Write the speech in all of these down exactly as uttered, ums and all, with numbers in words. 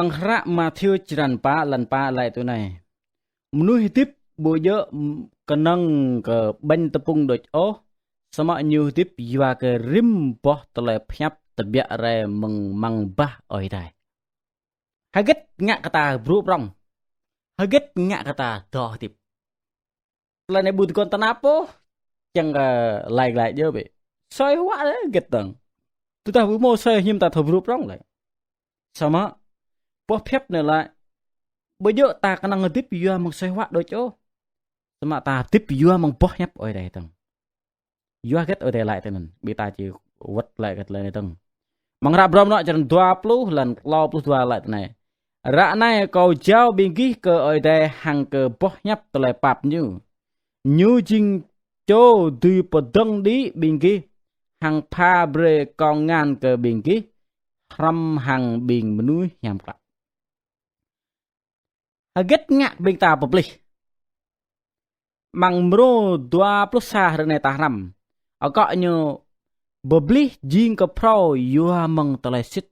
Amăng hră Mathiơ črăn pă, lăn pă laĭ tui anai: Mơnuih hơdip ƀu djơ̆ kơnơ̆ng kơ ƀañ tơpŭng đôč ôh, samơ̆ ñu hơdip yua kơ rĭm boh tơlơi pơhiăp tơbiă rai mơ̆ng amăng bah Ơi Adai. Hơget ngă kơ ta brŭ prŏng? Hơget ngă kơ ta dŏ hơdip? Tơlơi anai ƀu tơguan tơnap ôh, čang kơ laĭ glaĭ djơ̆ bĕ. Asơi huă lĕ hơget dơ̆ng. Tơdah ƀu hmâo asơi hiư̆m ta thâo brŭ prŏng lĕ. Samơ̆ boh pơhiăp anai laĭ, ƀu djơ̆ ta kơnơ̆ng hơdip yua mơ̆ng asơi huă đôč ôh, samơ̆ ta hơdip yua mơ̆ng boh hiăp Ơi Adai dơ̆ng. Yua hơget Ơi Adai laĭ tui anŭn, ƀing ta či wơ̆t glaĭ kơ tơlơi anai dơ̆ng. Amăng hră Hrŏm Anŏ črăn dua pluh, lăn klâo pluh dua laĭ tui anai: Ră anai kâo jao ƀing gih kơ Ơi Adai hăng kơ boh hiăp tơlơi pap Ñu. Ñu jing čô dưi pơdơ̆ng đĭ ƀing gih, hăng pha brơi kŏng ngăn kơ ƀing gih, hrŏm hăng ƀing mơnuih hiam klă. Hơget ngă ƀing ta pơblih? Amăng mrô dua pluh sa hrơi anai ta hrăm. Akŏ ñu pơblih jing kơ phrâo yua mơ̆ng tơlơi sĭt.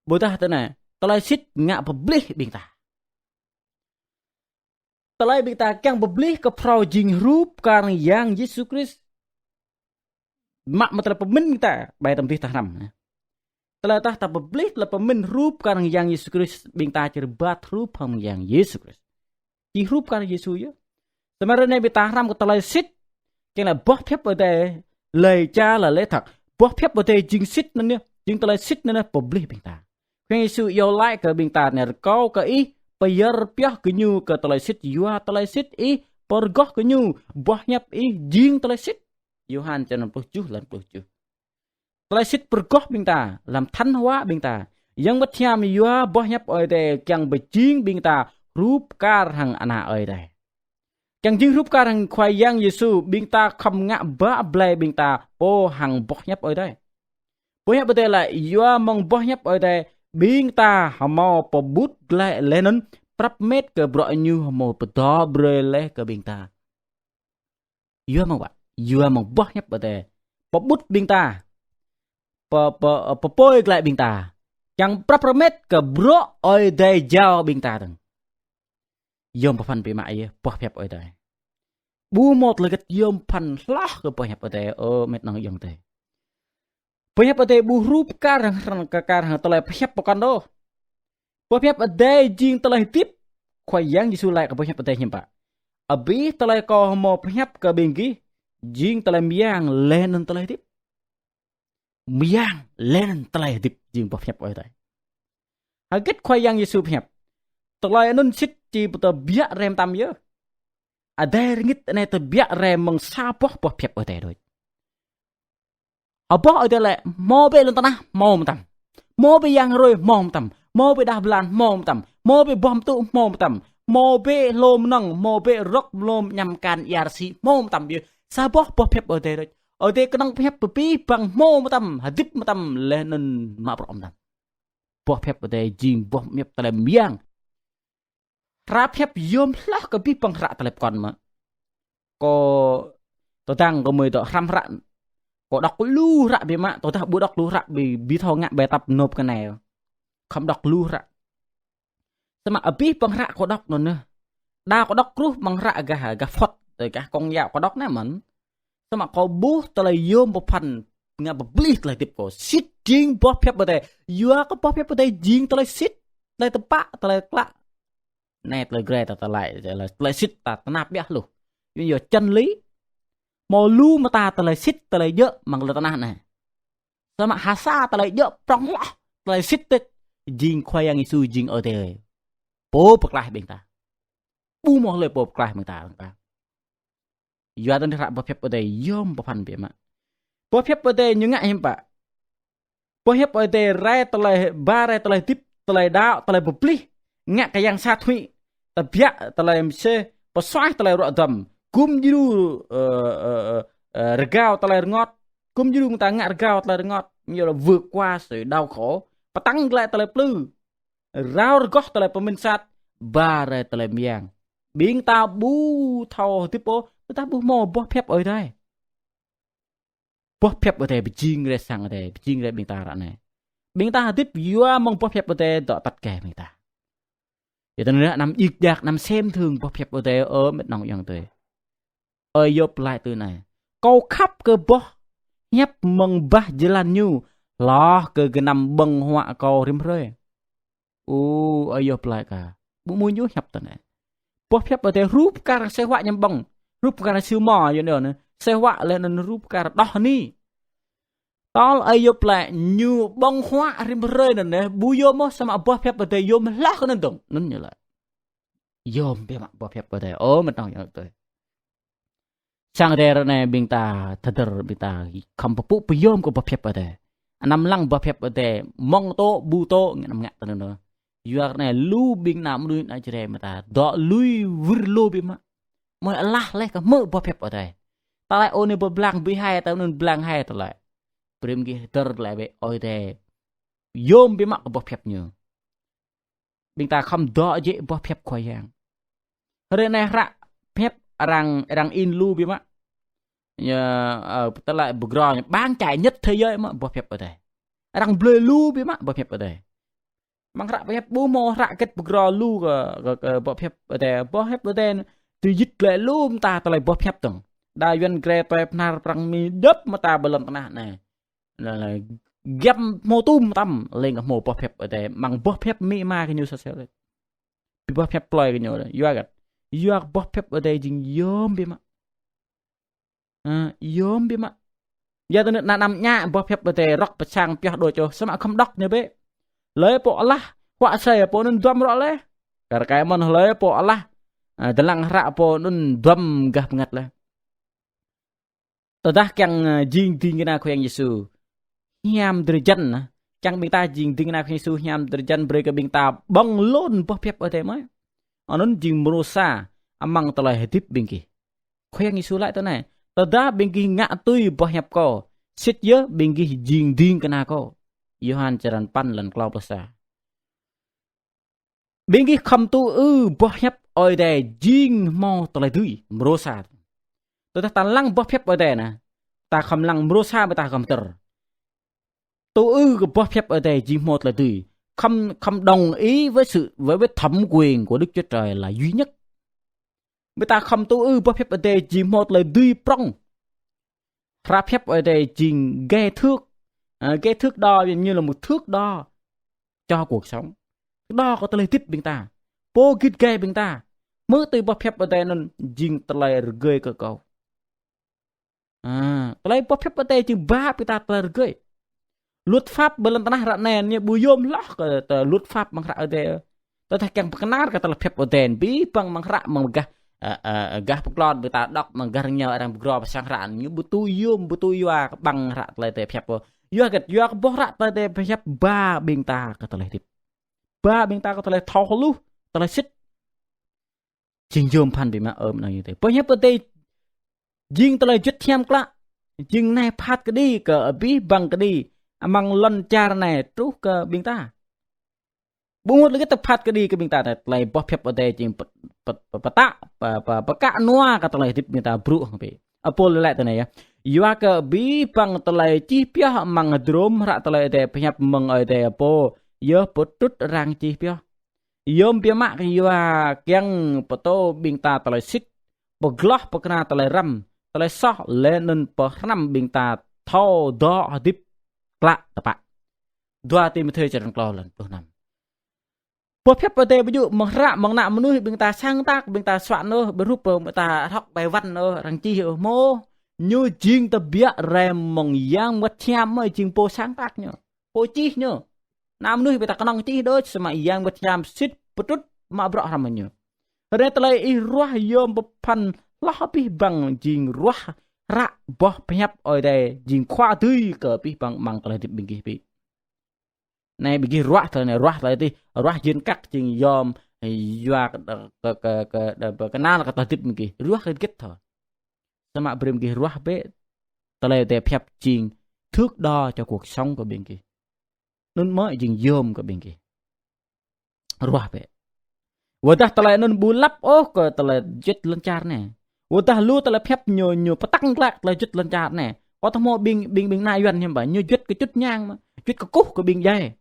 Ƀôdah tui anai, tơlơi sĭt ngă pơblih ƀing ta. Tơlơi ƀing ta kiăng pơblih kơ phrâo jing hrup kar hăng Yang Yêsu Krist. Mă mơ̆ tơlơi pơmĭn ƀing ta, ƀai tơm dih ta hrăm. Tơlơi tah ta pơblih tơlơi pơmĭn hrup kar hăng Yang Yêsu Krist, ƀing ta či rơbat hrup hăng Yang Yêsu Krist. Či hrup kar Yêsu yơh. Samơ̆ ră anai ƀing ta hrăm kơ tơlơi sĭt, kiăng laĭ boh pơhiăp Ơi Adai, laĭ ča laĭ laih thâo. Boh pơhiăp Ơi Adai jing sĭt anŭn yơh, jing tơlơi sĭt anŭn yơh pơblih ƀing ta. Khua Yang Yêsu iâu laĭ kơ ƀing ta: Anai rơkâo kơ ih pơyơr pioh gơñu kơ tơlơi sĭt, yua tơlơi sĭt ih pơrơgoh gơñu, boh hiăp ih jing tơlơi sĭt. Yôhan črăn pluh tơjuh, lăn pluh tơjuh. Tơlơi sĭt pơrơgoh ƀing ta, lăm tơhan huă ƀing ta. Yang Bơngăt Hiam yua boh hiăp Ơi Adai kiăng pơjing ƀing ta hrup kar hăng ană Ơi Adai. Kiăng jing hrup kar hăng Khua Yang Yêsu, ƀing ta khŏm ngă ba blai ƀing ta pô hăng boh hiăp Ơi Adai. Boh hiăp Ơi Adai laĭ yua mơ̆ng boh hiăp Ơi Adai, ƀing ta hơmâo pơƀut glaĭ laih anŭn prăp met kơ bruă Ñu hơmâo pơtô brơi laih kơ ƀing ta. Yua mơ̆ng wă, yua mơ̆ng boh hiăp Ơi Adai pơƀut ƀing ta, pơ, pơ, pơpơi glaĭ ƀing ta, kiăng prăp rơmet kơ bruă Ơi Adai jao ƀing ta dơ̆ng. Yom pơphan biă mă yơh boh hiăp Ơi Adai. Ƀu hmâo tơlơi hơget yom pơphan hloh kơ boh hiăp Ơi Adai, ơ met nong ayŏng adơi. Boh hiăp Ơi Adai ƀu hrup kar hăng, kar hăng tơlơi pơhiăp pơkŏn ôh. Boh hiăp Ơi Adai jing tơlơi hơdip. Khua Yang Yêsu laĭ kơ boh hiăp Ơi Adai hiư̆m pă? Abih tơlơi kâo hơmâo pơhiăp kơ ƀing gih, jing tơlơi mơyang laih anŭn tơlơi hơdip. Mơyang laih anŭn tơlơi hơdip jing boh hiăp Ơi Adai. Hơget Khua Yang Yêsu pơhiăp? Tơlơi anŭn sĭt či pơtơbiă rai mơtam yơh. Adai rơngit anai tơbiă rai mơ̆ng sa boh boh hiăp Ơi Adai đôč. Hơboh Ơi Adai laĭ, hmâo bĕ lŏn tơnah, hmâo mơtam. Hmâo bĕ yang hrơi, hmâo mơtam. Hmâo bĕ đah blan, hmâo mơtam. Hmâo bĕ boh mơtŭ, hmâo mơtam. Hmâo bĕ hlô mơnơ̆ng, hmâo bĕ rơ̆k mlom añăm akan ia rơsĭ, hmâo mơtam biă. Sa boh boh hiăp Ơi Adai đôč. Ơi Adai kơnơ̆ng pơhiăp pơpĭ băng hmâo mơtam, hơdip mơtam laih anŭn mă bruă mơtam. Boh hiăp Ơi Adai jing boh hiăp tơlơi mơyang. Hră pơhiăp yom hloh kơ abih bang hră tơlơi pơkŏn mơ̆. Kâo tơdang kâo mơi dŏ hrăm hră. Kâo đŏk lu hră biă mă, tơdah ƀu đŏk lu hră ƀu, ƀu thâo ngă bài tập nộp kơ anai. Khŏm đŏk lu hră. Samơ̆ abih bang hră kâo đŏk anŭn yơh. Đa kâo đŏk truh amăng hră gah, gah Phật, tơ gah Công giáo kâo đŏk anai mơ̆n. Samơ̆ kâo ƀuh tơlơi yom pơphan ngă pơblih tơlơi hơdip kâo. Sĭt jing boh hiăp Ơi Adai. Yua kơ boh hiăp Ơi Adai jing tơlơi sĭt, tơlơi tơpă, tơlơi klă. Anai tơlơi Jrai ta, tơlơi, tơlơi, tơlơi sĭt ta tơnap biă hluh. Yua, yua chân lý. Hmâo lu mơta tơlơi sĭt, tơlơi djơ̆ amăng lŏn tơnah anai. Samơ̆ ha sa tơlơi djơ̆ prŏng hloh, tơlơi sĭt tĕt, jing Khua Yang Yêsu jing Ơi Adai. Pô pơklaih ƀing ta. Ƀu hmâo hlơi pô pơklaih ƀing ta lăng ta. Yua tơdah hră boh hiăp Ơi Adai yom pơphan biă mă. Boh hiăp Ơi Adai ñu ngă hiư̆m pă? Boh hiăp Ơi Adai rai tơlơi, ba rai tơlơi hơdip, tơlơi đaŏ, tơlơi pơblih, ngă kơ yang sat huĭ, tơbiă tơlơi mơsêh, pơsuaih tơlơi ruă duăm, gum djru, ơ, ơ, ơ, ơ, rơgao tơlơi rơngot, gum djru mơta ngă rơgao tơlơi rơngot, ñu là vượt qua sự đau khổ, pơtăng glaĭ tơlơi plư, rao rơgoh tơlơi pơmĭn sat, ba rai tơlơi mơyang. Ƀing ta ƀu thâo hơdip ôh, tơdah ƀu hmâo boh hiăp Ơi Adai. Boh hiăp Ơi Adai pơjing rai sang Ơi Adai, pơjing rai ƀing ta ră anai. Ƀing ta hơdip yua mơ̆ng boh pơhiăp Ơi Adai dŏ tăt kơ ƀing ta. Yua tơ anŭn anăm djik djak, anăm sem thương boh pơhiăp Ơi Adai, ơ met nong yŏng tơi. Ơi Yôp laĭ tui anai: Kâo khăp kơ boh hiăp mơ̆ng bah jơlan ñu, hloh kơ gơnam ƀơ̆ng huă kâo rĭm hrơi. Ơ, Ơi Yôp laĭ kơ, ƀu mơ̆ ñu hiăp tơ anai. Boh pơhiăp Ơi Adai hrup kar sĕ huă ñăm ƀơ̆ng, hrup kar siu mơ, yua anŭn, sĕ huă lĕ anŭn hrup kar đôč ni. Tơl Ơi Yôp laĭ ñu ƀơ̆ng huă rĭm hrơi anŭn, ƀu yôm ôh, samơ̆ boh pơhiăp Ơi Adai yôm hloh kơ anŭn dơ̆ng. Anŭn ñu laĭ. Yôm biă mă boh pơhiăp Ơi Adai. Ơ, met nong yŏng tơi. Sang Ơi Adai ră anai ƀing ta tơdơr, ƀing ta khŏm pơpŭ pơyôm kơ boh pơhiăp Ơi Adai. Anăm lăng boh pơhiăp Ơi Adai mơ̆ng tŏ, ƀu tŏ, anăm ngă tơ anŭn. Yua kơ anai lu ƀing ană mơnuih ană Jrai mơta dŏ lui wơr lu biă mă. Mơi alah leh kơ hmư̆ boh pơhiăp Ơi Adai. Tơlơi ôh anai pơblang ƀu hai, tơlơi anŭn blang hai tơlơi. Brơi ƀing gih tơdơr tơlơi bĕ Ơi Adai yôm biă mă kơ boh pơhiăp ñu. Ƀing ta khŏm dŏ jĕ boh pơhiăp Khua Yang. Hrơi anai hră pơhiăp arăng, arăng in lu biă mă. Ñu, ơ, tơlơi pơgrô ñu ƀang čai nhất thế giới mă boh pơhiăp Ơi Adai. Arăng blơi lu biă mă boh pơhiăp Ơi Adai. Amăng hră pơhiăp ƀu hmâo hră hơget pơgrô lu kơ, kơ, kơ boh pơhiăp Ơi Adai. Boh pơhiăp Ơi Adai tơjĭt glaĭ lu mơta tơlơi boh pơhiăp dơ̆ng. Đa Yuan, Gre, Tuai, Bơhnar, Prăng, Mi, djŏp mơta ƀơi lŏn tơnah anai. Lĕ, lĕ, giăm hmâo tum tăm, leng kơ hmâo boh pơhiăp Ơi Adai, amăng boh pơhiăp amĭ ama kơ ñu sa sel. Ƀu boh pơhiăp plơi kơ ñu, yua hơget? Yua boh pơhiăp Ơi Adai jing yôm biă mă. Ơ, yôm biă mă. Yua tơ anŭn anăm ñă boh pơhiăp Ơi Adai rŏk pơsang pioh đôč ôh, samơ̆ khŏm đŏk ñu bĕ. Hlơi pô alah, huă asơi pô anŭn duăm rŏ leh. Kar kaĭ mơ̆n hlơi pô alah, ơ, dơlăng hră pô anŭn duăm gah bơngăt leh. Tơdah kiăng, ơ, jing ding kơna Khua Yang Yêsu hiam drơi jăn, ơ, kiăng ƀing ta jing ding kơna Khua Yang Yêsu hiam drơi jăn, brơi kơ ƀing ta ƀơ̆ng lŏn boh pơhiăp Ơi Adai mơ̆. Anŭn jing mrô sa amăng tơlơi hơdip ƀing gih. Khua Yang Yêsu laĭ tui anai: Tơdah ƀing gih ngă tui boh hiăp Kâo, sĭt yơh ƀing gih jing ding kơna Kâo. Yôhan črăn păn lăn klâo pluh sa. Ƀing gih khŏm tŭ ư boh hiăp Ơi Adai jing hmâo tơlơi dưi, mrô sa. Tơdah ta lăng boh hiăp Ơi Adai anai, ta khŏm lăng mrô sa ƀơi ta khŏm tơdơr. Tŭ ư kơ boh hiăp Ơi Adai jing hmâo tơlơi dưi. Khŏm, khŏm đồng ý với sự, với, với thẩm quyền của Đức Chúa Trời là duy nhất. Ƀơi ta khŏm tŭ ư boh hiăp Ơi Adai jing hmâo tơlơi dưi prŏng. Hră pơhiăp Ơi Adai jing gai thước. Ơ, gai thước đo, như là một thước đo cho cuộc sống. Đo kơ tơlơi hơdip ƀing ta. Pô git gai ƀing ta. Hmư̆ tui boh pơhiăp Ơi Adai anŭn jing tơlơi rơgơi kơ kâo. Ơ, tơlơi boh pơhiăp Ơi Adai jing ba ƀing ta tơlơi rơgơi. Luật pháp ƀơi lŏn tơnah ră anai ñu ƀu yôm hloh kơ tơ luật pháp amăng hră Ơi Adai. Tơdah kiăng pơkơnar kơ tơlơi pơhiăp Ơi Adai, abih bang amăng hră amăng gah, ơ, ơ, gah pơklŏn ƀing ta đŏk amăng gah rơngiao arăng pơgrô pơsang hră, ñu ƀu tui yôm, ƀu tui yua kơ ƀăng hră tơlơi Ơi Adai pơhiăp ôh. Yua hơget? Yua kơ boh hră tơlơi Ơi Adai pơhiăp ba ƀing ta kơ tơlơi hơdip. Ba ƀing ta kơ tơlơi thâo hluh, tơlơi sĭt. Jing yôm phăn biă mă, ơ, mơnơ̆ng yơh tơi. Pơhiăp Ơi Adai jing tơlơi juăt hiam klă, jing nai phat kơđi kơ abih bang kơđi amăng lŏn čar anai truh kơ ƀing ta. Ƀu mŭt lĕ kơ ta phat kơđi kơ ƀing ta, tơlơi boh pơhiăp Ơi Adai jing pơ-, pơ-, pơ-, pơtă, pơ-, pơ-, pơkă nua kơ tơlơi hơdip ƀing ta bruă hăng pĕ. Ơ Pôl laĭ tui anai yơh. Yua kơ abih bang tơlơi čih pioh amăng hơdrôm hră tơlơi Ơi Adai pơhiăp mơ̆ng Ơi Adai pô yơh pơtrŭt arăng čih pioh. Yôm biă mă kơ yua kiăng pơtô ƀing ta tơlơi sĭt, pơgloh pơkơna tơlơi răm, tơlơi soh, laih anŭn pơhrăm ƀing ta thâo dŏ hơdip klă tơpă. Dua Timôthê črăn klâo lăn pluh năm. Boh pơhiăp Ơi Adai ƀu djơ̆ mơ̆ng hră mơ̆ng ană mơnuih ƀing ta sáng tác, ƀing ta soạn ôh, ƀu hrup ƀing ta hrŏk bài văn ôh, arăng čih ôh, mơ̆. Ñu jing tơbiă rai mơ̆ng Yang Bơngăt Hiam mơ̆ jing pô sáng tác ñu. Pô čih ñu. Ană mơnuih ƀing ta kơnơ̆ng čih đôč, samơ̆ Yang Bơngăt Hiam sĭt pơtrŭt mă bruă hrăm ñu. Hrơi tơlơi ih ruah yôm pơphan hloh abih bang jing ruah hră boh pơhiăp Ơi Adai jing khua dưi kơ abih bang amăng tơlơi hơdip ƀing gih pĕ. Anai ƀing gih ruah tơlơi anai, ruah tơlơi adih, ruah jên kăk jing yôm, yua kơ, kơ, kơ, kơ, kơ, kơnăl kơ tơlơi hơdip ƀing gih. Ruah kơ hơget thâo. Samơ̆ brơi ƀing gih ruah bĕ tơlơi Ơi Adai pơhiăp jing thước đo cho cuộc sống kơ ƀing gih. Anŭn mơ̆ jing yôm kơ ƀing gih. Ruah bĕ. Wơdah tơlơi anŭn ƀu lăp ôh kơ tơlơi juăt lŏn čar anai. Wơdah lu tơlơi pơhiăp ñu, ñu pơtăng klă tơlơi juăt lŏn čar anai. Kơ tơhmô ƀing, ƀing, ƀing ană Yuan hiư̆m pă, ñu juăt kơ čŭt ñang mơ̆. Juăt kơkuh kơ ƀing djai.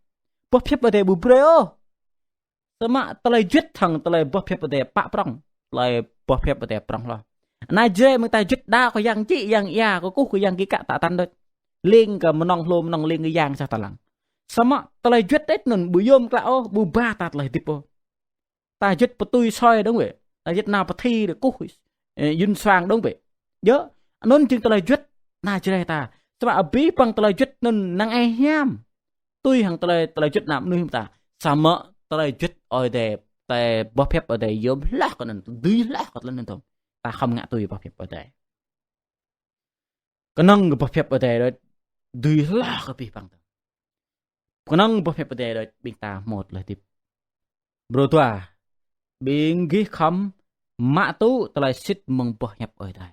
Boh pơhiăp Ơi Adai ƀu brơi ôh. Samơ̆ tơlơi juăt hăng tơlơi boh pơhiăp Ơi Adai pă prŏng. Tơlơi boh pơhiăp Ơi Adai prŏng hloh. Anai Jrai mơ̆ng ta juăt đaŏ kơ yang čĭ, yang ia, kơkuh kơ yang kĭ kă tă tăn đôč. Lêng kơ mơnơ̆ng hlô mơnơ̆ng, lêng kơ yang sah tơlang. Samơ̆ tơlơi juăt đôč anŭn ƀu yôm klă ôh, ƀu ba ta tơlơi hơdip ôh. Ta juăt pơtui soi dong wĕ. Ta juăt nao pơthi đôč kơkuh, ơ, yun soang dong wĕ. Yơh, anŭn jing tơlơi juăt anai Jrai ta. Samơ̆ abih bang tơlơi juăt anŭn năng ai hiam. Tui hăng tơlơi, tơlơi juăt ană mơnuih ta. Samơ̆ tơlơi juăt Ơi Adai, tơlơi boh pơhiăp Ơi Adai yôm hloh kơ anŭn, dưi hloh kơ tơlơi anŭn tong. Ta khŏm ngă tui boh pơhiăp Ơi Adai. Kơnơ̆ng kơ boh pơhiăp Ơi Adai đôč dưi hloh kơ abih bang tong. Kơnơ̆ng boh pơhiăp Ơi Adai đôč ƀing ta hmâo tơlơi hơdip. Mrô dua, ƀing gih khŏm mă tŭ tơlơi sĭt mơ̆ng boh pơhiăp Ơi Adai.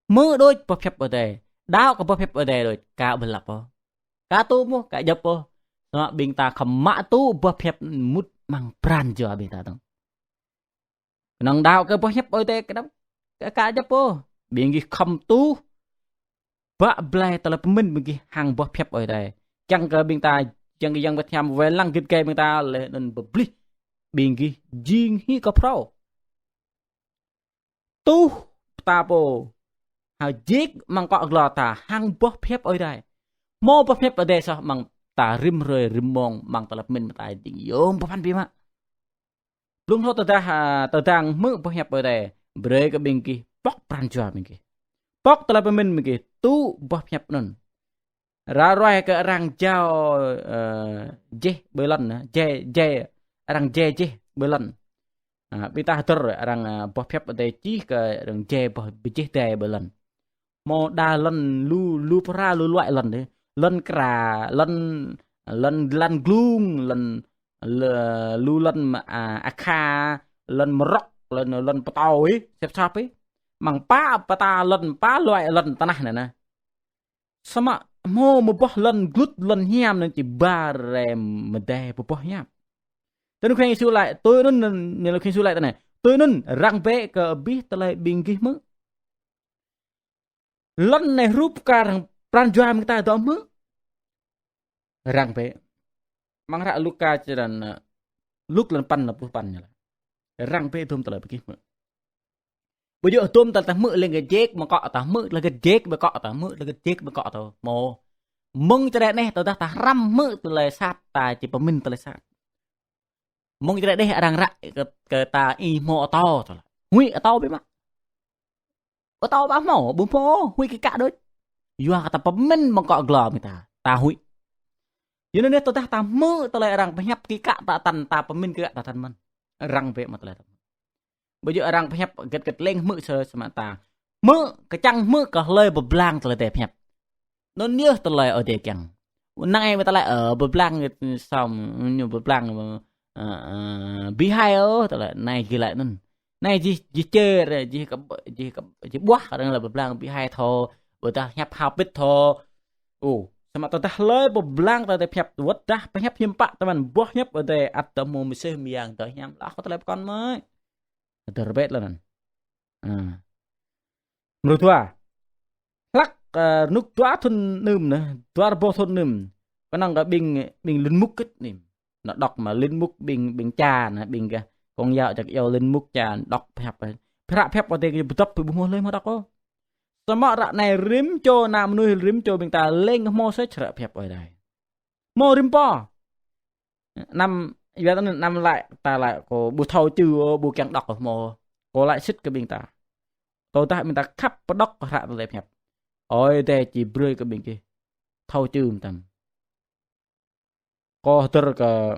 Hmư̆ đôč boh pơhiăp Ơi Adai, đaŏ kơ boh pơhiăp Ơi Adai đôč, ka ƀu lăp ôh. Ka tŭ mơ̆, ka djŏp ôh. Samơ̆ ƀing ta khŏm mă tŭ boh pơhiăp mŭt amăng pran jua ƀing ta tong. Kơnơ̆ng đaŏ kơ boh pơhiăp Ơi Adai kơnơ̆ng, ka, ka djŏp ôh. Ƀing gih khŏm tuh bă blai tơlơi pơmĭn ƀing gih hăng boh pơhiăp Ơi Adai. Čang kơ ƀing ta, čang kơ Yang Bơngăt Hiam wai lăng git gai ƀing ta laih anŭn pơblih ƀing gih jing hĭ kơ phrâo. Tuh pơtao pô hơjek amăng akŏ glô ta hăng boh pơhiăp Ơi Adai. Hmâo boh pơhiăp Ơi Adai soh amăng ta rĭm hrơi rĭm mông amăng tơlơi pơmĭn ta jing yôm pơphan biă mă. Blung hlâo tơdah, a, tơdang hmư̆ boh pơhiăp Ơi Adai, brơi kơ ƀing gih pŏk pran jua ƀing gih. Pŏk tơlơi pơmĭn ƀing gih, tŭ boh pơhiăp anŭn. Ră ruai kơ arăng jao, ơ, jĕ ƀơi lŏn, jĕ, jĕ, arăng jĕ jĕ ƀơi lŏn. A, ƀing ta hơdơr arăng, a, boh pơhiăp Ơi Adai čih kơ arăng jĕ boh pơjĕ dai ƀơi lŏn. Hmâo đa lŏn lu, lu pơra lu luai lŏn dih. Lŏn kra, lŏn, lŏn, lŏn glung, lŏn, lơ-, lu lŏn ma-, a, akha, lŏn mơrŏk, lŏn, lŏn pơtâo ih, sep sap ih. Amăng pă pơta lŏn, pă luai lŏn tơnah anai nă. Samơ̆ hmâo mơboh lŏn glut, lŏn hiam anŭn či ba rai mơdai pơboh hiam. Tui anŭn Khua Yang Yêsu laĭ, tui anŭn, anŭn Khua Yang Yêsu laĭ tui anai. Tui anŭn răng bĕ kơ abih tơlơi ƀing gih hmư̆. Lŏn anai hrup kar hăng pran jua ƀing ta dŏ hmư̆. Răng bĕ. Amăng hră Luka črăn, ơ, Luk lăn păn, lăn pluh păn ñu laĭ. Răng bĕ hơdôm tơlơi ƀing gih hmư̆. Ƀu djơ̆ hơdôm tơlơi ta hmư̆ lêng gơ̆t jek mơ̆ng akŏ ta, hmư̆ tơlơi gơ̆t jek ƀơi akŏ ta, hmư̆ tơlơi gơ̆t jek ƀơi akŏ ta. Hmâo. Mơ̆ng čơđai anai tơdah ta hrăm hmư̆ tơlơi sat ta či pơmĭn tơlơi sat. Mơ̆ng čơđai anai arăng ră kơ, kơ ta ih hmâo atâo tơlơi. Huĭ atâo biă mă. Atâo ƀu hmâo, ƀu hmâo, huĭ kơ kă đôč. Yua kơ ta pơmĭn mơ̆ng akŏ glô ƀing ta, ta huĭ. Yua anŭn yơh tơdah ta hmư̆ tơlơi arăng pơhiăp kĭ kă tă tăn, ta pơmĭn kĭ kă tă tăn mơ̆n. Răng bĕ mă tơlơi ta hmư̆. Ƀu djơ̆ arăng pơhiăp gĕt gĕt lêng hmư̆ sơ sơmă ta. Hmư̆, kơčăng hmư̆ kơ hlơi pơblang tơlơi Ơi Adai pơhiăp. Anŭn yơh tơlơi Ơi Adai kiăng. Năng ai mơ̆ tơlơi, ơ, pơblang gĕt sŏm, ñu pơblang, ơ, ơ, bihai ôh, tơlơi anai gih laĭ anŭn. Anai jih, jih čer, jih kơ, jih kơ, jih ƀuah, arăng laĭ pơblang bihai thâo, ƀôdah pơhiăp hao pĭt thâo. Ơ, sơmă tơdah hlơi pơblang tơlơi Ơi Adai pơhiăp, wơ̆t dah pơhiăp hiư̆m pă tơmăn boh pơhiăp Ơi Adai ăt tơ hmâo mơsêh mơyang tơ hiam lah kơ tơlơi pơkŏn mơ̆i. Hơdơr bĕ tơlơi anŭn. A. Mrô dua. Hlăk, ơ, rơnŭk dua thŭn anŭm anai, dua rơbâo thŭn anŭm. Kơnơ̆ng kơ ƀing, ƀing lin mŭk kĕt anŭm. Nao đŏk mă lin mŭk ƀing, ƀing ča anai, ƀing gah kông yao jak yao lin mŭk ča đŏk pơhiăp. Hră pơhiăp Ơi Adai kơ pơdŏp ƀu hmâo hlơi hmâo đŏk ôh. Samơ̆ ră anai rĭm čô ană mơnuih rĭm čô ƀing ta lêng hmâo sĕč hră pơhiăp Ơi Adai. Hmâo rĭm pô. Anăm, yua anŭn anăm laĭ, ta laĭ kâo ƀu thâo čư ôh, ƀu kiăng đŏk ôh hmâo. Kâo laĭ sĭt kơ ƀing ta. Tơdah ƀing ta khăp pơđŏk hră tơlơi pơhiăp, Ơi Adai či brơi kơ ƀing gih thâo čư mơtam. Kâo hơdơr kơ,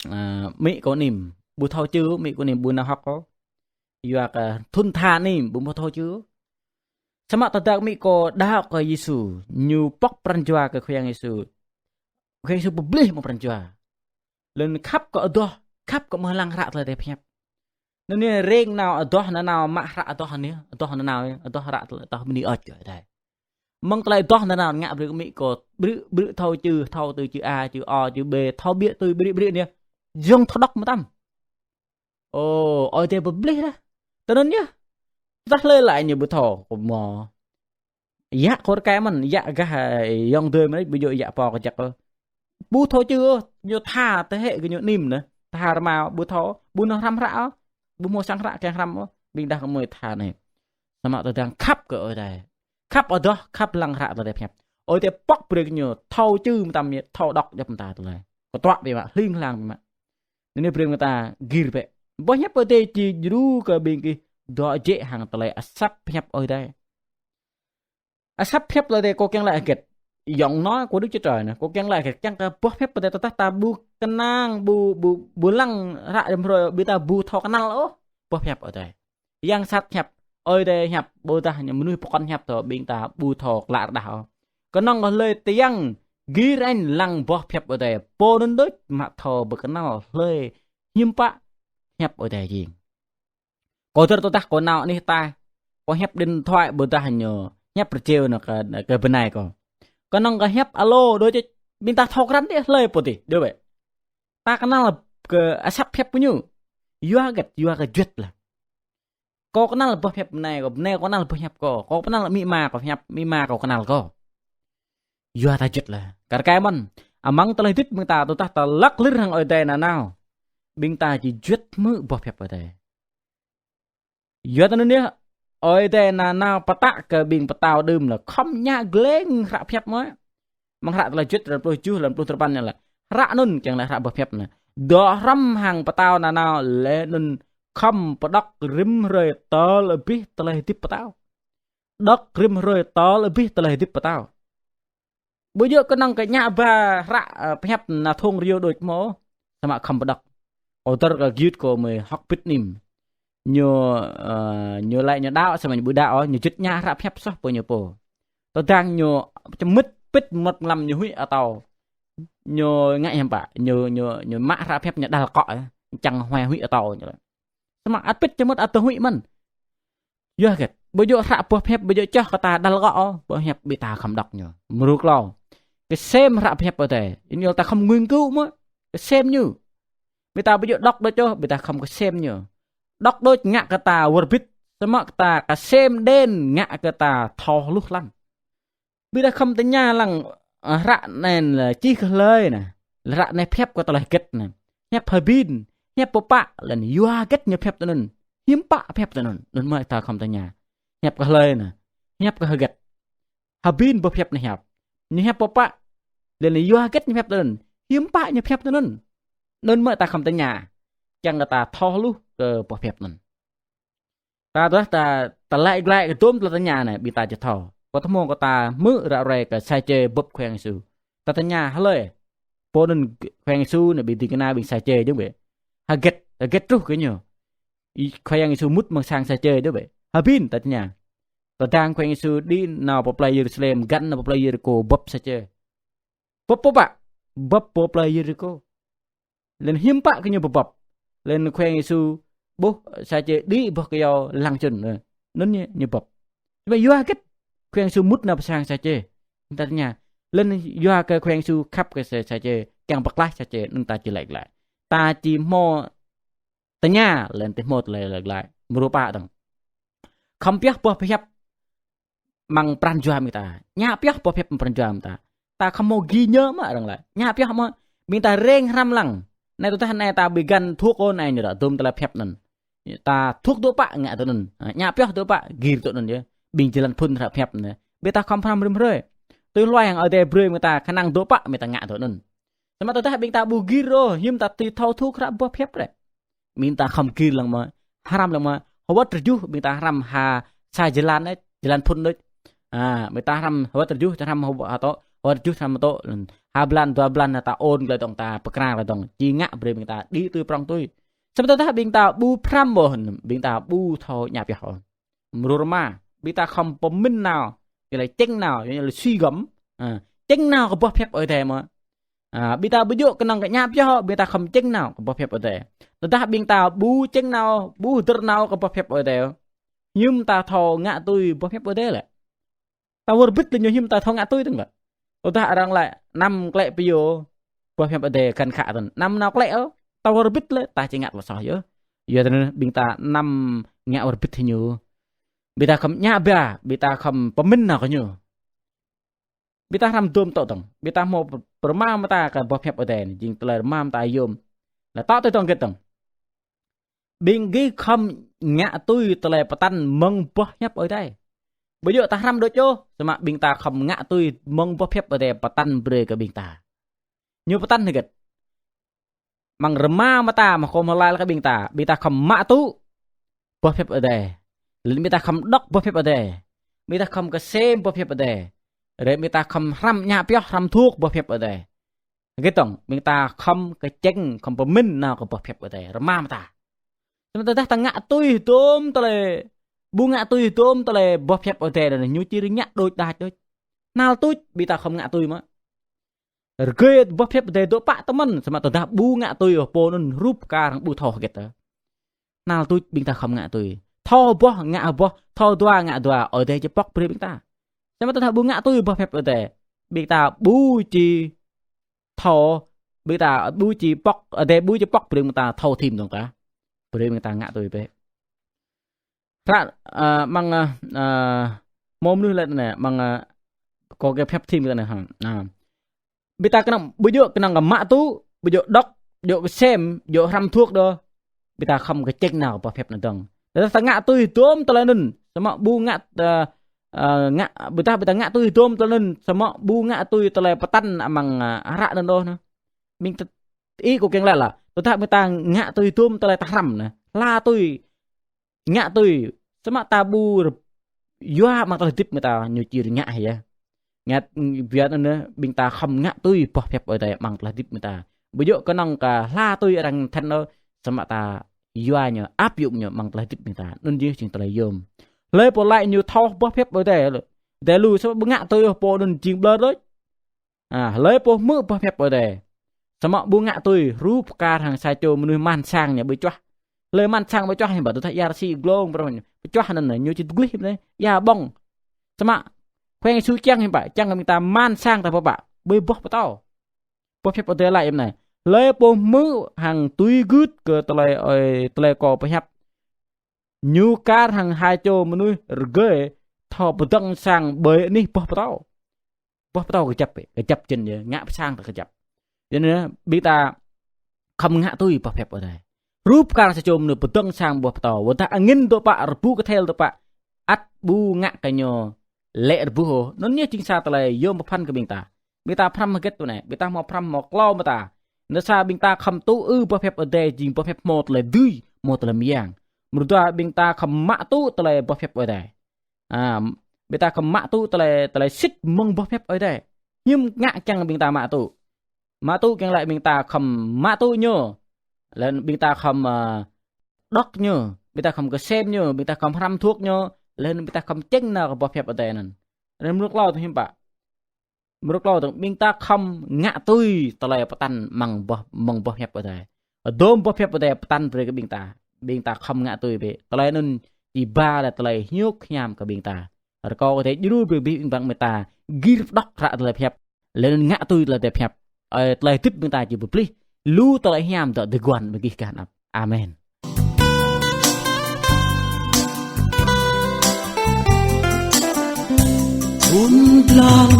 a, amĭ kâo anŭm, ƀu thâo čư, amĭ kâo anŭm ƀu nao hơ̆k ôh. Yua kơ thŭn tha anŭm ƀu hmâo thâo čư. Samơ̆ tơdah amĭ kâo đaŏ kơ Yêsu, ñu pŏk pran jua kơ Khua Yang Yêsu. Khua Yang Yêsu pơblih mơ̆ng pran jua. Lơ̆m khăp kơ adoh, khăp kơ mơ̆ng lăng hră tơlơi Ơi Adai pơhiăp. Anŭn anai rêng nao adoh nanao mă hră adoh anai, adoh nanao, adoh hră tơlơi, adoh bơni ơč kơ Ơi Adai. Mơ̆ng tơlơi adoh nanao ngă brơi kơ amĭ kâo, brư̆, brư̆ thâo čư, thâo tui čư A, čư O, čư B, thâo ƀiă tui brư̆ brư̆ anai. Yŏng thâo đŏk mơtam. Ơ, Ơi Adai pơblih dah. Tui anŭn yơh. Tơdah hlơi laĭ ñu ƀu thâo, kâo hmâo. Yă kơ rơkơi mơ̆n, yă gah, ơ, yŏng dơi mơ̆n, ƀu djơ̆ yă pô kơjăk ôh. Ƀu thâo čư ôh, ñu tha tơhĕ kơ ñu anih anŭn. Tha rơma ƀu thâo, ƀu nao hrăm hră ôh. Ƀu hmâo sang hră kiăng hrăm ôh. Ƀing đah kơ mơi tha anai. Samơ̆ tơdang khăp kơ Ơi Adai. Khăp adoh, khăp lăng hră tơlơi pơhiăp. Ơi Adai pŏk brơi kơ ñu thâo čư mơtam ñu, thâo đŏk djŏp mơta tơlơi. Kơtuă biă mă, hling hlang biă mă. Anŭn yơh brơi mơta gir bĕ. Boh hiăp Ơi Adai či djru kơ ƀing gih dŏ jĕ hăng tơlơi asăp hiăp Ơi Adai. Asăp hiăp Ơi Adai kâo kiăng laĭ hơget. Yŏng anŭn kâo đĭ čơtrơi anai. Kâo kiăng laĭ hơget, kiăng kơ boh hiăp Ơi Adai tơdah ta ƀu kơnang, ƀu, ƀu, ƀu lăng hră jăm hrơi, ƀing ta ƀu thâo kơnăl ôh boh hiăp Ơi Adai. Yang sat hiăp, Ơi Adai hiăp, ƀôdah ñu mơnuih pơkŏn hiăp tơ ƀing ta ƀu thâo klă rơđah ôh. Kơnơ̆ng kơ hlơi tiăng gir añ lăng boh hiăp Ơi Adai, pô anŭn đôč mă thâo pơkơnăl hlơi hiư̆m pă hiăp Ơi Adai jing. Kâo dơ̆r tơdah kâo nao anih ataih, kâo hiăp điện thoại ƀôdah ñu hiăp rơjeo anŭn kơ, kơ bơnai kâo. Kơnơ̆ng kơ hiăp alo đôč, ƀing ta thâo krăn đĭ hlơi pô adih, đôč bĕ. Ta kơnăl kơ asăp hiăp kơ ñu. Yua hơget, yua kơ juăt lah. Kâo kơnăl boh hiăp bơnai kâo, bơnai kâo kơnăl boh hiăp kâo, kâo kơnăl amĭ ama kâo hiăp, amĭ ama kâo kơnăl kâo. Yua ta juăt lah. Kar kaĭ mơ̆n, amăng tơlơi hơdip ƀing ta tơdah ta lăk lir hăng Ơi Adai nanao, ƀing ta či juăt hmư̆ boh hiăp Ơi Adai. Yua tơ anŭn yơh, Ơi Adai nanao pơtă kơ ƀing pơtao đưm lah khŏm ñă gleng hră pơhiăp mơ̆. Amăng hră tơlơi juăt, rơpluh tơjuh, lăm pluh tơpăn ñu laĭ. Hră anŭn kiăng laĭ hră boh pơhiăp anŭn. Dŏ hrŏm hăng pơtao nanao laih anŭn khŏm pơđŏk rĭm hrơi tơl abih tơlơi hơdip pơtao. Đŏk rĭm hrơi tơl abih tơlơi hơdip pơtao. Ƀu djơ̆ kơnơ̆ng kơ ñă ba hră, ơ, pơhiăp anŭn thŏng rơyô đôč mơ̆. Samơ̆ khŏm pơđŏk. Kâo dơ̆r kơ gơyut kâo mơi hŏk bĭt anih. Ñu, ơ, ñu laĭ ñu đaŏ, samơ̆ ñu ƀu đaŏ, ñu juăt ñă hră pơhiăp soh pô ñu pô. Tơdang ñu čơmĭt pĭt mơmŏt mlam ñu huĭ atâo. Ñu ngă hiư̆m pă, ñu, ñu, ñu mă hră pơhiăp ñu đăl akŏ, ơ, čang huai huĭ atâo ñu laĭ. Samơ̆ ăt pĭt čơmĭt ăt tơ huĭ mơ̆n. Yua hơget, ƀu djơ̆ hră boh pơhiăp, ƀu djơ̆ čoh kơ ta đăl akŏ ôh, boh pơhiăp ƀing ta khŏm đŏk ñu. Mrô klâo. Kơsem hră pơhiăp Ơi Adai. Ñu ta khŏm nghiên cứu mơ̆. Kơsem ñu. Ƀing ta ƀu djơ̆ đŏk đôč ôh, ƀing ta khŏm kơsem ñu. Đŏk đôč ngă kơ ta wơr bĭt. Samơ̆ kơ ta kơsem đen ngă kơ ta thâo hluh lăm. Ƀing ta khŏm tơña lăng, ơ, hră anai lĕ čih kơ hlơi anai. Hră anai pơhiăp kơ tơlơi hơget anai. Hiăp hơbĭn, hiăp pơpă, laih anŭn yua hơget ñu pơhiăp tui anŭn. Hiư̆m pă pơhiăp tui anŭn. Anŭn mơ̆ ta khŏm tơña. Hiăp kơ hlơi anai. Hiăp kơ hơget. Hơbĭn boh pơhiăp anai hiăp. Ñu hiăp pơpă. Laih anŭn yua hơget ñu pơhiăp tui anŭn. Hiư̆m pă ñu pơhiăp tui anŭn. Anŭn mơ̆ ta khŏm tơña. Kiăng kơ ta thâo hluh kơ boh pơhiăp anŭn. Ta tơdah ta, ta laĭ glaĭ kơ dôm tơlơi tơña anai, ƀing ta či thâo. Kâo tơhmô kơ ta hmư̆ ră ruai kơ Sachê bưp Khua Yang Yêsu. Ta tơña hlơi. Pô anŭn Khua Yang Yêsu anai ƀing ding kơna ƀing Sachê jơ̆ng bĕ. Hơget, hơget truh kơ ñu. Ih, Khua Yang Yêsu mŭt amăng sang Sachê jơ̆ng bĕ. Hơbĭn ta tơña. Tơdang Khua Yang Yêsu đĭ nao pơ plơi Yêrusalem, găn nao pơ plơi Yêrikô bưp Sachê. Bưp pô pă, bưp pơ plơi Yêrikô. Laih anŭn hiư̆m pă kơ ñu pơbưp. Laih anŭn Khua Yang Yêsu ƀuh Sachê đĭ boh kơyâo lăng čŭn. Anŭn ñu, ñu bưp. Samơ̆ yua hơget Khua Yang Yêsu mŭt nao pơ sang Sachê. Ta tơña. Laih anŭn yua kơ Khua Yang Yêsu khăp kơ Sa-, Sachê, kiăng pơklaih Sachê, anŭn ta či laĭ glaĭ. Ta či hmâo tơña, laih anŭn či hmâo tơlơi laĭ glaĭ. Mrô pă dơ̆ng. Khŏm pioh boh pơhiăp amăng pran jua ƀing ta. Ñă pioh boh pơhiăp amăng pran jua ƀing ta. Ta khŏm hmâo ghi nhớ mơ̆ arăng laĭ. Ñă pioh mơ̆. Ƀing ta reng hrăm lăng. Anai tơdah anai ta ƀu găn thuốc ôh anai ñu đa dôm tơlơi pơhiăp anŭn. Ta thuốc dŏ pă ngă tui anŭn. Ha, ñă pioh dŏ pă gir tui anŭn yơh. Ƀing jơlan phŭn hră pơhiăp anŭn. Ƀing ta khŏm hrăm rĭm hrơi. Tui hluai hăng Ơi Adai brơi ƀing ta kơnang dŏ pă ƀing ta ngă tui anŭn. Samơ̆ tơdah ƀing ta ƀu gir ôh, hiư̆m ta či thâo thuốc hră boh pơhiăp lĕ. Ƀing ta khŏm gir lăng mơ̆, hrăm lăng mơ̆, hơwơ̆t rơjuh ƀing ta hrăm ha sa jơlan đôč, jơlan phŭn đôč. A, ƀing ta hrăm hơwơ̆t rơjuh, ta hrăm hơwơ̆t ha tŏ, hơwơ̆t rơjuh hrăm tŏ. Ha blan, dua blan ta ôn glaĭ dơ̆ng, ta pơkra glaĭ dơ̆ng, či ngă brơi ƀing ta đĭ tui prŏng tui. Samơ̆ tơdah ƀing ta ƀu hrăm ôh, ƀing ta ƀu thâo ñă pioh ôh. Mrô rơma, ƀing ta khŏm pơmĭn nao, ñu laĭ čĕng nao, ñu laĭ suy gẫm. A, čĕng nao kơ boh pơhiăp Ơi Adai mơ̆. A, ƀing ta ƀu djơ̆ kơnơ̆ng kơ ñă pioh, ƀing ta khŏm čĕng nao kơ boh pơhiăp Ơi Adai. Tơdah ƀing ta ƀu čĕng nao, ƀu hơdơr nao kơ boh pơhiăp Ơi Adai. Hiư̆m ta thâo ngă tui boh pơhiăp Ơi Adai lĕ. Ta wơr bĭt laih ñu hiư̆m ta thâo ngă tui dơ̆ng lĕ. Tơdah arăng laĭ anăm klĕ pơyô, boh pơhiăp Ơi Adai găn khă tơ̆n. Anăm nao klĕ ôh, ta wơr bĭt laih, ta či ngă tơlơi soh yơh. Yua tơnăn ƀing ta anăm ngă wơr bĭt hĭ ñu. Ƀing ta khŏm ñă ba, ƀing ta khŏm pơmĭn nao kơ ñu. Ƀing ta hrăm dôm tŏ dơ̆ng. Ƀing ta hmâo pơrơma mơta kơ boh pơhiăp Ơi Adai anai, jing tơlơi rơma mơta yôm. Laih tŏ tui dơ̆ng hơget dơ̆ng. Ƀing gih khŏm ngă tui tơlơi pơtăn mơ̆ng boh pơhiăp Ơi Adai. Ƀu djơ̆ ta hrăm đôč ôh, samơ̆ ƀing ta khŏm ngă tui mơ̆ng boh pơhiăp Ơi Adai pơtăn brơi kơ ƀing ta. Ñu pơtăn hơget? Amăng rơma mơta mơ̆ khŏm hơlai kơ ƀing ta, ƀing ta khŏm mă tŭ boh pơhiăp Ơi Adai. Laih ƀing ta khŏm đŏk boh pơhiăp Ơi Adai. Ƀing ta khŏm kơsem boh pơhiăp Ơi Adai. Rai ƀing ta khŏm hrăm ñă pioh, hrăm thuăk boh pơhiăp Ơi Adai. Hơget dơ̆ng, ƀing ta khŏm kơčĕng, khŏm pơmĭn nao kơ boh pơhiăp Ơi Adai rơma mơta. Samơ̆ tơdah ta ngă tui dôm tơlơi, ƀu ngă tui dôm tơlơi boh pơhiăp Ơi Adai anŭn, ñu či rơñă đôč đač đôč. Hnal tuč ƀing ta khŏm ngă tui mơ̆. Rơgơi boh pơhiăp Ơi Adai dŏ pă tơmơ̆n, samơ̆ tơdah ƀu ngă tui ôh pô anŭn rup kar hăng ƀu thâo hơget tơ. Hnal tuč ƀing ta khŏm ngă tui. Thâo boh ngă boh, thâo dua ngă dua, Ơi Adai či pŏk brơi ƀing ta. Samơ̆ tơdah ƀu ngă tui boh pơhiăp Ơi Adai, ƀing ta ƀu či thâo, ƀing ta ƀu či pŏk, Ơi Adai ƀu či pŏk brơi ƀing ta thâo thim dơ̆ng tah. Brơi ƀing ta ngă tui bĕ. Hră, ơ, amăng, ơ, ơ, hmâo mơnuih laĭ anai, amăng, ơ, kâo kơ pơhiăp thim kơ anai ha. Ƀing ta kơnơ̆ng, ƀu djơ̆ kơnơ̆ng kơ mă tŭ, ƀu djơ̆ đŏk, ƀu djơ̆ kơsem, ƀu djơ̆ hrăm thuăk đôč. Ƀing ta khŏm kơčĕng nao boh pơhiăp anŭn dơ̆ng. Tơdah ta ngă tui dôm tơlơi anŭn, samơ̆ ƀu ngă, ơ, ơ, ngă, ƀing ta, ƀing ta ngă tui dôm tơlơi anŭn, samơ̆ ƀu ngă tui tơlơi pơtăn amăng, ơ, hră anŭn đôč anai. Ƀing ta, ih kâo kiăng laĭ lah, tơdah ƀing ta ngă tui dôm tơlơi ta hrăm anai, hla tui, ngă tui, samơ̆ ta ƀu yua amăng tơlơi hơdip ƀing ta, ñu či rơñă hĭ yơh. Ngă, biă anŭn, ƀing ta khŏm ngă tui boh pơhiăp Ơi Adai amăng tơlơi hơdip ƀing ta. Ƀu djơ̆ kơnơ̆ng kơ hla tui arăng then ôh, samơ̆ ta yua ñu, áp dụng ñu amăng tơlơi hơdip ƀing ta. Anŭn yơh jing tơlơi yôm. Hlơi pô laĭ ñu thâo boh pơhiăp Ơi Adai, Ơi Adai lu, samơ̆ ƀu ngă tui ôh, pô anŭn jing ƀlŏr đôč. A, hlơi pô hmư̆ boh pơhiăp Ơi Adai, samơ̆ ƀu ngă tui, rup kar hăng sa čô mơnuih man sang ñu ƀu čuah. Hlơi man sang ƀu čuah, hiư̆m pă? Tơdah ia rơsĭ glông, pơčuah anŭn, ñu či tơgŭ hiư̆m anai, ia ƀơ̆ng. Samơ̆ Khua Yang Yêsu kiăng hiư̆m pă? Kiăng kơ ƀing ta man sang ta pơpă? Ƀơi boh pơtâo. Boh pơhiăp Ơi Adai laĭ hiư̆m anai: Hlơi pô hmư̆ hăng tui gưt kơ tơlơi, ơ, tơlơi kâo pơhiăp, ñu kar hăng ha čô mơnuih rơgơi thâo pơdơ̆ng sang ƀơi anih boh pơtâo. Boh pơtâo kơjăp, kơjăp čin yơh, ngă pơ sang ta kơjăp. Yua anŭn ƀing ta khŏm ngă tui boh pơhiăp Ơi Adai. Rup kar sa čô mơnuih pơdơ̆ng sang boh pơtâo, wơ̆t tơdah angĭn dŏ pă, rơbŭ kơthel dŏ pă, ăt ƀu ngă kơ ñu lê̆ rơbuh ôh. Anŭn yơh jing sa tơlơi yôm pơphan kơ ƀing ta. Ƀing ta pơhrăm hơget tui anai, ƀing ta hmâo pơhrăm hmâo klâo mơta. Anŭn sa ƀing ta khŏm tŭ ư boh pơhiăp Ơi Adai jing boh pơhiăp hmâo tơlơi dưi, hmâo tơlơi mơyang. Mrô dua ƀing ta khŏm mă tŭ tơlơi boh pơhiăp Ơi Adai. A, ƀing ta khŏm mă tŭ tơlơi, tơlơi sĭt mơ̆ng boh pơhiăp Ơi Adai. Hiư̆m ngă kiăng ƀing ta mă tŭ? Mă tŭ kiăng laĭ ƀing ta khŏm mă tŭ ñu. Laih anŭn ƀing ta khŏm, ơ, đŏk ñu, ƀing ta khŏm kơsem ñu, ƀing ta khŏm hrăm thuăk ñu, laih anŭn ƀing ta khŏm čĕng nao kơ boh pơhiăp Ơi Adai anŭn. Anŭn mrô klâo tơ hiư̆m pă? Mrô klâo tơ ƀing ta khŏm ngă tui tơlơi pơtăn mơ̆ng boh, mơ̆ng boh pơhiăp Ơi Adai. Dôm boh pơhiăp Ơi Adai pơtăn brơi kơ ƀing ta. Ƀing ta khŏm ngă tui bĕ. Tơlơi anŭn či ba laih tơlơi hiơ̆k hiam kơ ƀing ta. Rơkâo Ơi Adai djru brơi ƀing ƀing ƀing mơta gir pơđŏk hră tơlơi pơhiăp. Laih anŭn ngă tui tơlơi pơhiăp. Ơ, tơlơi hơdip ƀing ta či pơplih. Lu tơlơi hiam dŏ tơguan ƀơi gih kơ anăp. Amen. Ƀun blang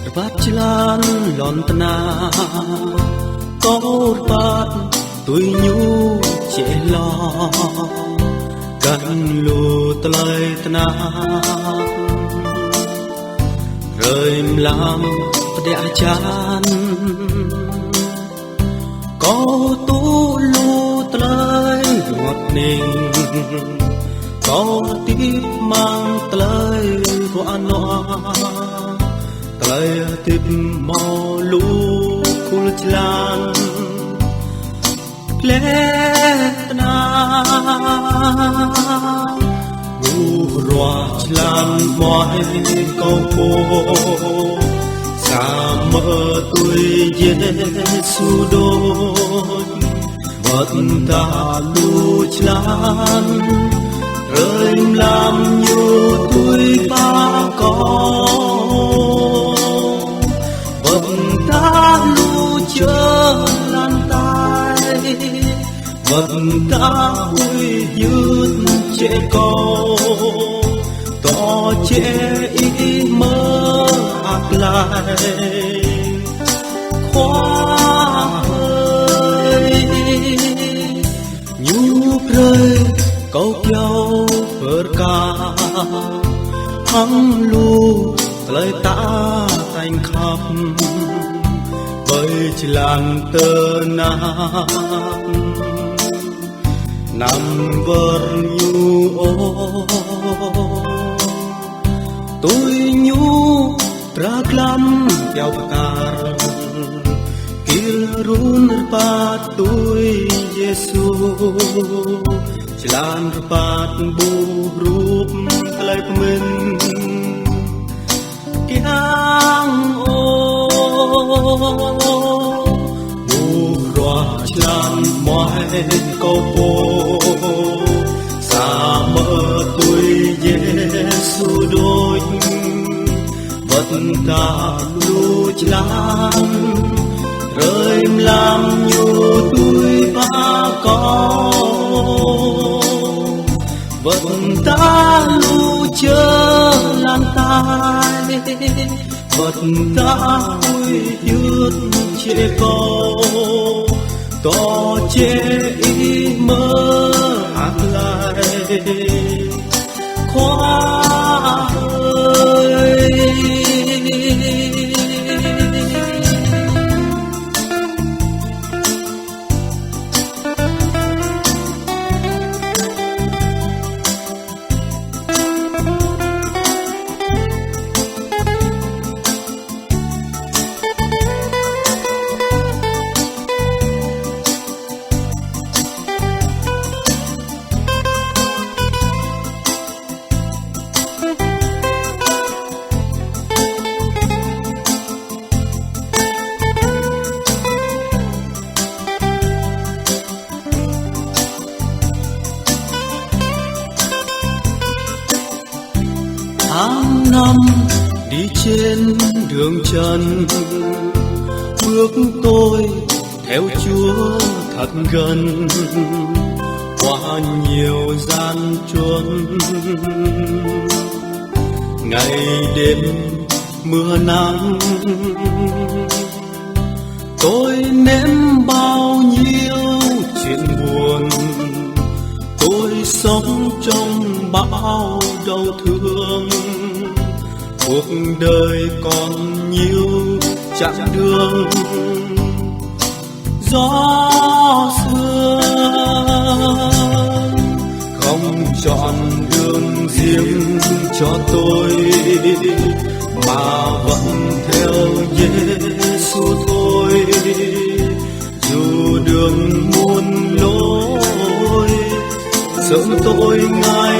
rơbat jơlan lŏn tơnah, kâo rơbat tui ñu jĕ hloh, găn lu tơlơi tơnah. Hrơi mlam pơdĕ hơjan, kâo tŭ lu tơlơi rơngot hning, kâo hơdip amăng tơlơi ruă nuă, tơlơi hơdip hmâo lu khul jơlan. Gleh tơnah, lu ruă jơlan mơai kâo pô, samơ̆ tui Yêsu đôč. Wơ̆t tơdah lu jơlan, hrơi mlam ñu tui pă kâo. Wơ̆t tơdah lu jơlan tai, wơ̆t tơdah huĭ hyưt jĕ kâo, dŏ jĕ ih mơak hla. Khua ơi, Ñu brơi kâo kyâo pơrkă hăng lu tơlơi ta tañ khăp ƀơi jơlan tơnap. Anăm wơr Ñu ôh, tui Ñu dra glăm kyâo pơkăr, gir run rơbat tui Yêsu, jơlan rơbat ƀuh rup tơlơi pơmĭn kiăng ôh. Ƀuh ruah jơlan mơai kâo pô, samơ̆ tui Yêsu đôč. Wơ̆t tơdah lu jơlan, brơi mlam Ñu tui ba kâo. Wơ̆t tơdah lu jơlan tai, wơ̆t tơdah huĭ hyưt jĕ kâo, tŏ jĕ Ih mơak glai, Khua ơi. Tháng năm đi trên đường trần, bước tôi theo Chúa thật gần, qua nhiều gian truân, ngày đêm mưa nắng. Tôi nếm bao nhiêu chuyện buồn, tôi sống trong bao đau thương. Cuộc đời còn nhiều chặng đường, gió sương không chọn đường riêng cho tôi, mà vẫn theo Giêsu thôi. Dù đường muôn lối, sớm tôi Ngài